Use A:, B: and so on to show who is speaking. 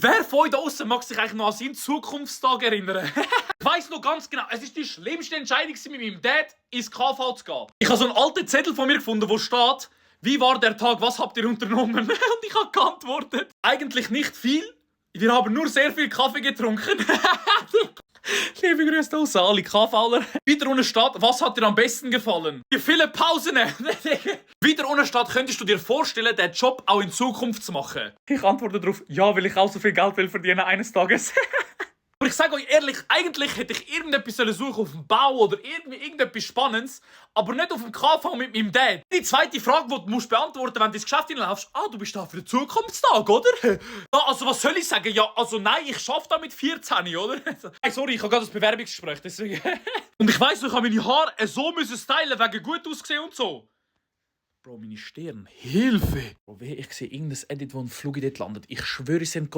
A: Wer von euch da außen mag sich eigentlich noch an seinen Zukunftstag erinnern? Ich weiss noch ganz genau, es war die schlimmste Entscheidung mit meinem Dad, ins KV zu gehen. Ich habe so einen alten Zettel von mir gefunden, wo steht, wie war der Tag, was habt ihr unternommen? Und ich habe geantwortet, eigentlich nicht viel. Wir haben nur sehr viel Kaffee getrunken. Liebe Grüße aus alle KVler. Wieder unten steht, was hat dir am besten gefallen? Die vielen Pausen. Wieder unten steht, könntest du dir vorstellen, den Job auch in Zukunft zu machen? Ich antworte darauf, ja, weil ich auch so viel Geld will verdienen eines Tages. Aber ich sage euch ehrlich, eigentlich hätte ich irgendetwas suchen auf dem Bau oder irgendetwas Spannendes, aber nicht auf dem KV mit meinem Dad. Die zweite Frage, die du musst beantworten, wenn du ins Geschäft hineinlaufst, du bist da für den Zukunftstag, oder? Ja, also was soll ich sagen? Ja, also nein, ich schaffe da mit 14, oder? Hey, sorry, ich habe gerade das Bewerbungsgespräch, deswegen. Und ich weiss, ich habe meine Haare so stylen, wegen gut aussehen und so. Bro, meine Stirn. Hilfe! Bro, ich sehe irgendein Edit, wo ein Flug dort landet. Ich schwöre, es sind